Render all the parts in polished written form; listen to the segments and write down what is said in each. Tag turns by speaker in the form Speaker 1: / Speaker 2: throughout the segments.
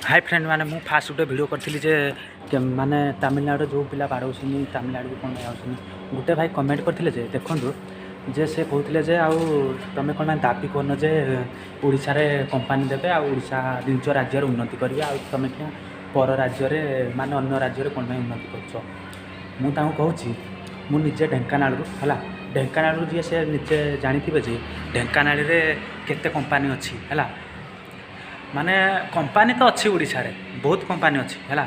Speaker 1: High friend, ମାନେ ମୁଁ first ଗୋଟେ ଭିଡ଼ିଓ କରିଥିଲି ଯେ ମାନେ ତାମିଲନାଡ଼ୁରେ ଯେଉଁ ପିଲା ବାଡ଼ଉଛନ୍ତି, ତାମିଲନାଡ଼ୁକୁ କ'ଣ ପାଇଁ ଯାଉଛନ୍ତି। ଗୋଟେ ଭାଇ କମେଣ୍ଟ କରିଥିଲେ ଯେ ଦେଖନ୍ତୁ ଯେ ସେ କହୁଥିଲେ ଯେ ଆଉ ତୁମେ କ'ଣ ପାଇଁ ଦାବି କରୁନ ଯେ ଓଡ଼ିଶାରେ କମ୍ପାନୀ ଦେବେ ଆଉ ଓଡ଼ିଶା ନିଜ ରାଜ୍ୟରେ ଉନ୍ନତି କରିବେ, ଆଉ ତୁମେ କିଆଁ ପର ରାଜ୍ୟରେ, ମାନେ ଅନ୍ୟ ରାଜ୍ୟରେ କ'ଣ ପାଇଁ ଉନ୍ନତି କରୁଛ? ମୁଁ ତାଙ୍କୁ କହୁଛି, ମୁଁ ନିଜେ ଢେଙ୍କାନାଳରୁ, ହେଲା। ଢେଙ୍କାନାଳରୁ ଯିଏ ସେ ନିଜେ ଜାଣିଥିବେ ଯେ ଢେଙ୍କାନାଳରେ କେତେ କମ୍ପାନୀ ଅଛି, ହେଲା। ମାନେ କମ୍ପାନୀ ତ ଅଛି, ଓଡ଼ିଶାରେ ବହୁତ କମ୍ପାନୀ ଅଛି, ହେଲା।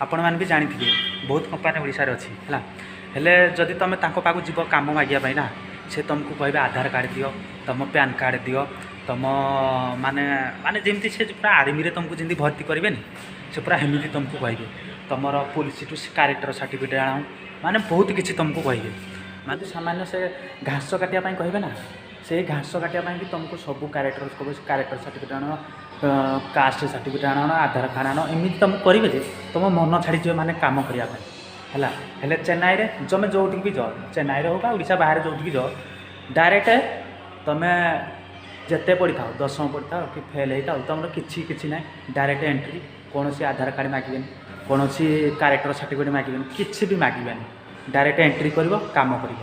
Speaker 1: ଆପଣମାନେ ବି ଜାଣିଥିବେ, ବହୁତ କମ୍ପାନୀ ଓଡ଼ିଶାରେ ଅଛି, ହେଲା। ହେଲେ ଯଦି ତୁମେ ତାଙ୍କ ପାଖକୁ ଯିବ କାମ ମାଗିବା ପାଇଁ ନା, ସେ ତୁମକୁ କହିବେ ଆଧାର କାର୍ଡ଼ ଦିଅ, ତୁମ ପ୍ୟାନ୍ କାର୍ଡ଼ ଦିଅ, ତୁମ ମାନେ ମାନେ ଯେମିତି ସେ ପୁରା ଆର୍ମିରେ ତୁମକୁ ଯେମିତି ଭର୍ତ୍ତି କରିବେନି, ସେ ପୁରା ସେମିତି ତୁମକୁ କହିବେ। ତୁମର ପୋଲିସଠୁ କ୍ୟାରେକ୍ଟର ସାର୍ଟିଫିକେଟ୍ ଆଣ, ମାନେ ବହୁତ କିଛି ତୁମକୁ କହିବେ। ମାନେ ସାମାନ୍ୟ ସେ ଘାସ କାଟିବା ପାଇଁ କହିବେ ନା, ସେଇ ଘାସ କାଟିବା ପାଇଁ ବି ତୁମକୁ ସବୁ କ୍ୟାରେକ୍ଟର କ୍ୟାରେକ୍ଟର ସାର୍ଟିଫିକେଟ୍ ଆଣ, କାଷ୍ଟ ସାର୍ଟିଫିକେଟ୍ ଆଣ, ଆଧାର କାର୍ଡ଼ ଆଣ, ଏମିତି ତୁମକୁ କରିବେ ଯେ ତୁମ ମନ ଛାଡ଼ିଯିବ ମାନେ କାମ କରିବା ପାଇଁ, ହେଲା। ହେଲେ ଚେନ୍ନାଇରେ ତୁମେ ଯେଉଁଠିକି ବି ଯାଅ, ଚେନ୍ନାଇରେ ହଉ ବା ଓଡ଼ିଶା ବାହାରେ ଯେଉଁଠିକି ଯାଅ, ଡାଇରେକ୍ଟ ତୁମେ ଯେତେ ପଢ଼ିଥାଅ, ଦଶମ ପଢ଼ିଥାଅ କି ଫେଲ୍ ହେଇଥାଅ, ତୁମର କିଛି କିଛି ନାହିଁ, ଡାଇରେକ୍ଟ ଏଣ୍ଟ୍ରି। କୌଣସି ଆଧାର କାର୍ଡ଼ ମାଗିବେନି, କୌଣସି କ୍ୟାରେକ୍ଟର ସାର୍ଟିଫିକେଟ୍ ମାଗିବେନି, କିଛି ବି ମାଗିବେନି। ଡାଇରେକ୍ଟ ଏଣ୍ଟ୍ରି କରିବ, କାମ କରିବ,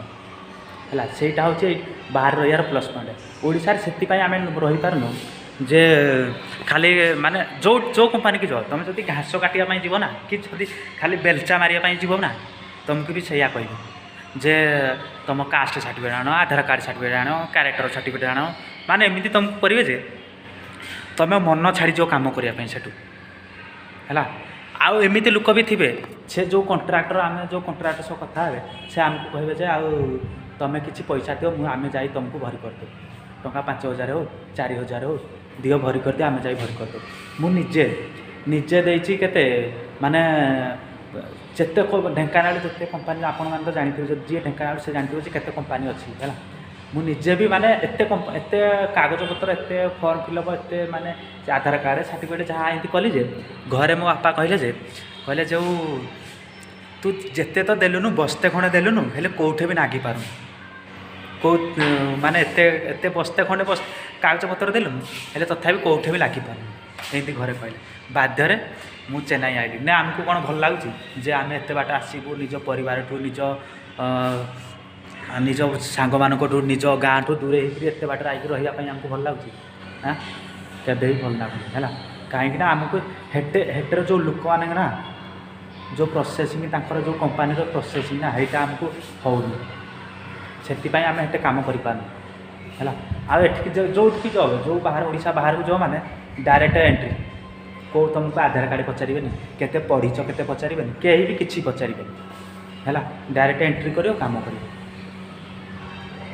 Speaker 1: ହେଲା। ସେଇଟା ହେଉଛି ବାହାରେ ରହିବାର ପ୍ଲସ୍ ପଏଣ୍ଟ। ଓଡ଼ିଶାରେ ସେଥିପାଇଁ ଆମେ ରହିପାରୁନୁ ଯେ ଖାଲି ମାନେ ଯେଉଁ ଯେଉଁ କମ୍ପାନୀକି ଯାଅ, ତୁମେ ଯଦି ଘାସ କାଟିବା ପାଇଁ ଯିବ ନା କି ଯଦି ଖାଲି ବେଲଚା ମାରିବା ପାଇଁ ଯିବ ନା, ତୁମକୁ ବି ସେଇଆ କହିବେ ଯେ ତୁମ କାଷ୍ଟ ସାର୍ଟିଫିକେଟ୍ ଆଣ, ଆଧାର କାର୍ଡ଼ ସାର୍ଟିଫିକେଟ୍ ଆଣ, କ୍ୟାରେକ୍ଟର ସାର୍ଟିଫିକେଟ୍ ଆଣ। ମାନେ ଏମିତି ତୁମକୁ କରିବେ ଯେ ତୁମେ ମନ ଛାଡ଼ିଯିବ କାମ କରିବା ପାଇଁ ସେଠୁ, ହେଲା। ଆଉ ଏମିତି ଲୋକ ବି ଥିବେ, ସେ ଯେଉଁ କଣ୍ଟ୍ରାକ୍ଟର, ଆମେ ଯେଉଁ କଣ୍ଟ୍ରାକ୍ଟର ସହ କଥା ହେବେ, ସେ ଆମକୁ କହିବେ ଯେ ଆଉ ତୁମେ କିଛି ପଇସା ଦିଅ, ମୁଁ ଆମେ ଯାଇ ତୁମକୁ ଭରି କରିଦେବୁ। ଟଙ୍କା 5000 ହଉ, 4000 ହଉ, ଦିଅ, ଭରି କରିଦିଅ, ଆମେ ଯାଇ ଭରି କରିଦେବୁ। ମୁଁ ନିଜେ ନିଜେ ଦେଇଛି କେତେ, ମାନେ ଯେତେ ଢେଙ୍କାନାଳ ଯେତେ କମ୍ପାନୀ, ଆପଣମାନେ ତ ଜାଣିଥିବେ, ଯଦି ଯିଏ ଢେଙ୍କାନାଳ ସେ ଜାଣିଥିବେ ଯେ କେତେ କମ୍ପାନୀ ଅଛି, ହେଲା। ମୁଁ ନିଜେ ବି ମାନେ ଏତେ ଏତେ କାଗଜପତ୍ର, ଏତେ ଫର୍ମ ଫିଲ୍ଅପ୍, ଏତେ ମାନେ ସେ ଆଧାର କାର୍ଡ଼, ସାର୍ଟିଫିକେଟ୍ ଯାହା ଏମିତି କଲି ଯେ ଘରେ ମୋ ବାପା କହିଲେ ଯେ, କହିଲେ ଯେଉଁ ତୁ ଯେତେ ତ ଦେଲୁନୁ, ବସ୍ତେ ଖଣ୍ଡେ ଦେଲୁନୁ, ହେଲେ କେଉଁଠି ବି ନାଗିପାରୁନୁ। କେଉଁ ମାନେ ଏତେ ଏତେ ବସ୍ତେ ଖଣ୍ଡେ ବସ୍ କାଗଜପତ୍ର ଦେଲୁନୁ, ହେଲେ ତଥାପି କେଉଁଠି ବି ଲାଗିପାରୁନୁ, ଏମିତି ଘରେ କହିଲେ। ବାଧ୍ୟରେ ମୁଁ ଚେନ୍ନାଇ ଆଇଲି ନା। ଆମକୁ କ'ଣ ଭଲ ଲାଗୁଛି ଯେ ଆମେ ଏତେ ବାଟ ଆସିବୁ, ନିଜ ପରିବାରଠୁ, ନିଜ ସାଙ୍ଗମାନଙ୍କଠୁ, ନିଜ ଗାଁଠୁ ଦୂରେଇ ହେଇକିରି ଏତେ ବାଟରେ ଆଇକି ରହିବା ପାଇଁ ଆମକୁ ଭଲ ଲାଗୁଛି? ଆଁ, କେବେ ବି ଭଲ ଲାଗୁନି, ହେଲା। କାହିଁକିନା ଆମକୁ ହେଟେ ହେଟେର ଯେଉଁ ଲୋକମାନେ ନା, ଯେଉଁ ପ୍ରୋସେସିଂ ତାଙ୍କର, ଯେଉଁ କମ୍ପାନୀର ପ୍ରୋସେସିଂ ନା, ହେଇଟା ଆମକୁ ହେଉନି। ସେଥିପାଇଁ ଆମେ ଏତେ କାମ କରିପାରୁନୁ, ହେଲା। ଆଉ ଏଠିକି ଯେଉଁଠିକି ଯାଅ, ଯେଉଁ ବାହାର ଓଡ଼ିଶା ବାହାରକୁ ଯାଅ, ମାନେ ଡାଇରେକ୍ଟ ଏଣ୍ଟ୍ରି। କେଉଁ ତୁମକୁ ଆଧାର କାର୍ଡ଼ ପଚାରିବେନି, କେତେ ପଢ଼ିଛ କେତେ ପଚାରିବେନି, କେହି ବି କିଛି ପଚାରିବେନି, ହେଲା। ଡାଇରେକ୍ଟ ଏଣ୍ଟ୍ରି କରିବ, କାମ କରିବ।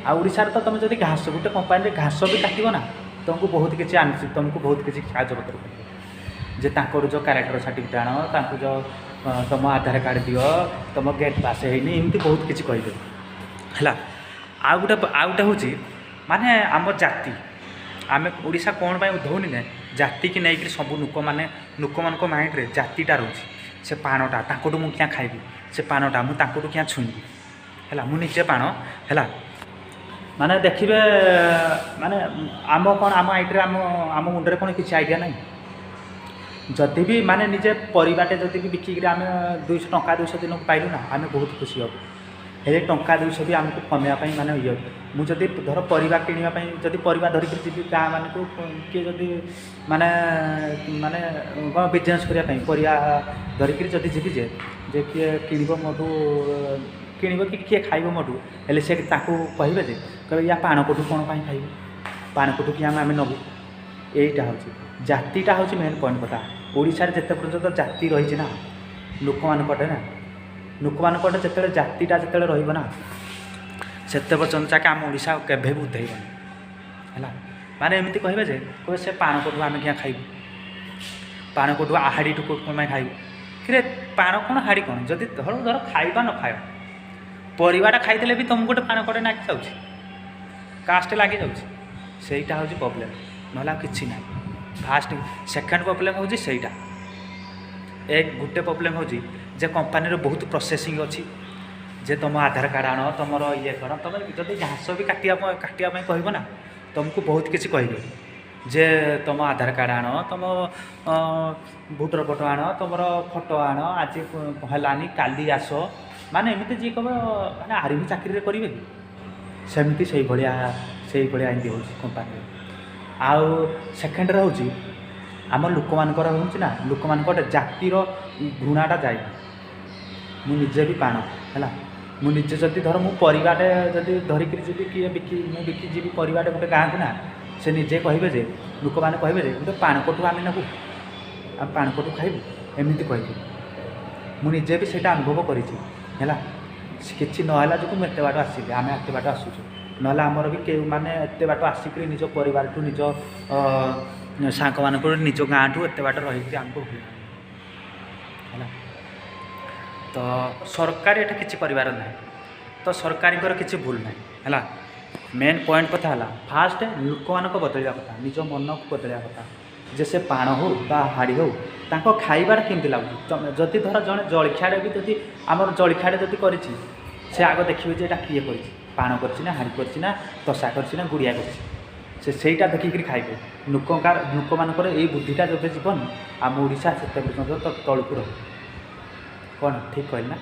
Speaker 1: ଆଉ ଓଡ଼ିଶାରେ ତ ତୁମେ ଯଦି ଘାସ ଗୋଟେ କମ୍ପାନୀରେ ଘାସ ବି କାଟିବ ନା, ତୁମକୁ ବହୁତ କିଛି ଆଣିଛି, ତୁମକୁ ବହୁତ କିଛି କାଗଜପତ୍ର କରିବ ଯେ ତାଙ୍କର ଯେଉଁ କ୍ୟାରେକ୍ଟର ସାର୍ଟିଫିକେଟ୍ ଆଣ, ତାଙ୍କୁ ଯେଉଁ ତୁମ ଆଧାର କାର୍ଡ଼ ଦିଅ, ତୁମ ଗେଟ୍ ପାସ୍ ହେଇନି, ଏମିତି ବହୁତ କିଛି କହିଦେବେ, ହେଲା। ଆଉ ଗୋଟେ ହେଉଛି ମାନେ ଆମ ଜାତି, ଆମେ ଓଡ଼ିଶା କ'ଣ ପାଇଁ ଉଧଉନି ନା, ଜାତିକି ନେଇକରି ସବୁ ଲୋକମାନେ, ଲୋକମାନଙ୍କ ମାଇଣ୍ଡରେ ଜାତିଟା ରହୁଛି। ସେ ପାଣଟା ତାଙ୍କଠୁ ମୁଁ କିଆଁ ଖାଇବି, ସେ ପାନଟା ମୁଁ ତାଙ୍କଠୁ କିଆଁ ଛୁଇଁବି, ହେଲା। ମୁଁ ନିଜେ ପାଣ, ହେଲା। ମାନେ ଦେଖିବେ, ମାନେ ଆମ କ'ଣ ଆମ ଆଇଡ଼ିଆରେ, ଆମ ଆମ ମୁଣ୍ଡରେ କ'ଣ କିଛି ଆଇଡ଼ିଆ ନାହିଁ? ଯଦି ବି ମାନେ ନିଜେ ପରିବାଟେ ଯଦି ବି ବିକିକିରି ଆମେ 200 ଟଙ୍କା 200 ଦିନକୁ ପାଇଲୁ ନା, ଆମେ ବହୁତ ଖୁସି ହେବୁ। ହେଲେ ଟଙ୍କା 200 ବି ଆମକୁ କମେଇବା ପାଇଁ ମାନେ ଇଏ, ମୁଁ ଯଦି ଧର ପରିବା କିଣିବା ପାଇଁ ଯଦି ପରିବା ଧରିକିରି ଯିବି ଗାଁ ମାନଙ୍କୁ, କିଏ ଯଦି ମାନେ ମାନେ କ'ଣ ବିଜନେସ୍ କରିବା ପାଇଁ ପରିବା ଧରିକିରି ଯଦି ଯିବି ଯେ ଯେ କିଏ କିଣିବ ମୋଠୁ, କିଣିବ କି କିଏ ଖାଇବ ମୋଠୁ, ହେଲେ ସେ ତାକୁ କହିବେ ଯେ, କହିବେ ୟା ପାଣକଠୁ କ'ଣ ପାଇଁ ଖାଇବୁ, ପାଣକଠୁ କି ଆମେ ନେବୁ? ଏଇଟା ହେଉଛି ଜାତିଟା ହେଉଛି ମେନ୍ ପଏଣ୍ଟ କଥା। ଓଡ଼ିଶାରେ ଯେତେ ପର୍ଯ୍ୟନ୍ତ ଜାତି ରହିଛି ନା ଲୋକମାନଙ୍କଟେ ନା, ଲୋକମାନଙ୍କଟେ ଯେତେବେଳେ ଜାତିଟା ଯେତେବେଳେ ରହିବ ନା, ସେତେ ପର୍ଯ୍ୟନ୍ତ ଯାକେ ଆମ ଓଡ଼ିଶା କେବେ ବି ଉଧେଇବନି, ହେଲା। ମାନେ ଏମିତି କହିବେ ଯେ, କହିବେ ସେ ପାଣକଠୁ ଆମେ କିଆଁ ଖାଇବୁ, ପାଣକଠୁ ହାଡ଼ିଠୁ କ'ଣ ପାଇଁ ଖାଇବୁ? କିରେ, ପାଣ କ'ଣ, ହାଡ଼ି କ'ଣ? ଯଦି ଧର ଧର ଖାଇବା ନ ଖାଇବା, ପରିବାଟା ଖାଇଦେଲେ ବି ତୁମକୁ ଗୋଟେ ପାଣକଟେ ଲାଗି ଯାଉଛି, କାଷ୍ଟ ଲାଗିଯାଉଛି। ସେଇଟା ହେଉଛି ପ୍ରୋବ୍ଲେମ୍, ନହେଲେ ଆଉ କିଛି ନାହିଁ। ଫାଷ୍ଟ ସେକେଣ୍ଡ ପ୍ରୋବ୍ଲେମ୍ ହେଉଛି ସେଇଟା। ଏକ ଗୋଟେ ପ୍ରୋବ୍ଲେମ୍ ହେଉଛି ଯେ କମ୍ପାନୀର ବହୁତ ପ୍ରୋସେସିଂ ଅଛି ଯେ ତୁମ ଆଧାର କାର୍ଡ଼ ଆଣ, ତୁମର ଇଏ କର। ତୁମେ ଯଦି ଘାସ ବି କାଟିବା ପାଇଁ କହିବ ନା, ତୁମକୁ ବହୁତ କିଛି କହିବେ। ଯେ ତୁମ ଆଧାର କାର୍ଡ଼ ଆଣ, ତୁମ ଭୋଟର ଫଟୋ ଆଣ, ତୁମର ଫଟୋ ଆଣ, ଆଜି ହେଲାନି କାଲି ଆସ। ମାନେ ଏମିତି ଯିଏ କହିବ ମାନେ ଆର୍ମି ଚାକିରିରେ କରିବେ କି ସେମିତି, ସେଇଭଳିଆ ଏମିତି ହେଉଛି କମ୍ପାନୀରେ। ଆଉ ସେକେଣ୍ଡରେ ହେଉଛି ଆମ ଲୋକମାନଙ୍କର ହେଉଛି ନା, ଲୋକମାନଙ୍କ ଗୋଟେ ଜାତିର ଘୃଣାଟା ଯାଇନି। ମୁଁ ନିଜେ ବି ପାଣ ହେଲା, ମୁଁ ନିଜେ ଯଦି ଧର ମୁଁ ପରିବାଟେ ଯଦି ଧରିକିରି ଯିବି, କିଏ ବିକି ମୁଁ ବିକି ଯିବି ପରିବାଟେ ଗୋଟେ ଗାଁକୁ ନା, ସେ ନିଜେ କହିବେ ଯେ, ଲୋକମାନେ କହିବେ ଯେ ଗୋଟେ ପାଣକଠୁ ଆମେ ନେବୁ, ଆମେ ପାଣକଠୁ ଖାଇବୁ, ଏମିତି କହିବେ। ମୁଁ ନିଜେ ବି ସେଇଟା ଅନୁଭବ କରିଛି ହେଲା। କିଛି ନହେଲା ଯୋଗୁଁ ମୁଁ ଏତେ ବାଟ ଆସିଲି, ଆମେ ଏତେ ବାଟ ଆସୁଛୁ, ନହେଲେ ଆମର ବି କେଉଁ ମାନେ ଏତେ ବାଟ ଆସିକିରି ନିଜ ପରିବାରଠୁ, ନିଜ ସାଙ୍ଗମାନଙ୍କଠୁ, ନିଜ ଗାଁଠୁ ଏତେ ବାଟ ରହିକିରି ଆମକୁ ହୁଏ ହେଲା। ତ ସରକାର ଏଠି କିଛି କରିବାର ନାହିଁ, ତ ସରକାରୀଙ୍କର କିଛି ଭୁଲ ନାହିଁ ହେଲା। ମେନ୍ ପଏଣ୍ଟ କଥା ହେଲା ଫାଷ୍ଟ ଲୋକମାନଙ୍କ ବଦଳିବା କଥା, ନିଜ ମନକୁ ବଦଳିବା କଥା, ଯେ ସେ ପାଣ ହଉ ବା ହାଡ଼ି ହଉ, ତାଙ୍କ ଖାଇବାଟା କେମିତି ଲାଗୁଛି। ତମେ ଯଦି ଧର ଜଣେ ଜଳଖିଆଟେ ବି ଯଦି ଆମର ଜଳଖିଆଟେ ଯଦି କରିଛି, ସେ ଆଗ ଦେଖିବେ ଯେ ଏଇଟା କିଏ କରିଛି, ପାଣ କରିଛି ନା ହାଡ଼ି କରିଛି ନା ତସା କରିଛି ନା ଗୁଡ଼ିଆ କରିଛି, ସେ ସେଇଟା ଦେଖିକିରି ଖାଇବେ। ଲୋକମାନଙ୍କର ଏଇ ବୁଦ୍ଧିଟା ଯେବେ ଯିବନି, ଆମ ଓଡ଼ିଶା ସେତେ ପର୍ଯ୍ୟନ୍ତ ତଳକୁ ରହିବ। କ'ଣ ଠିକ୍ କହିଲି ନା?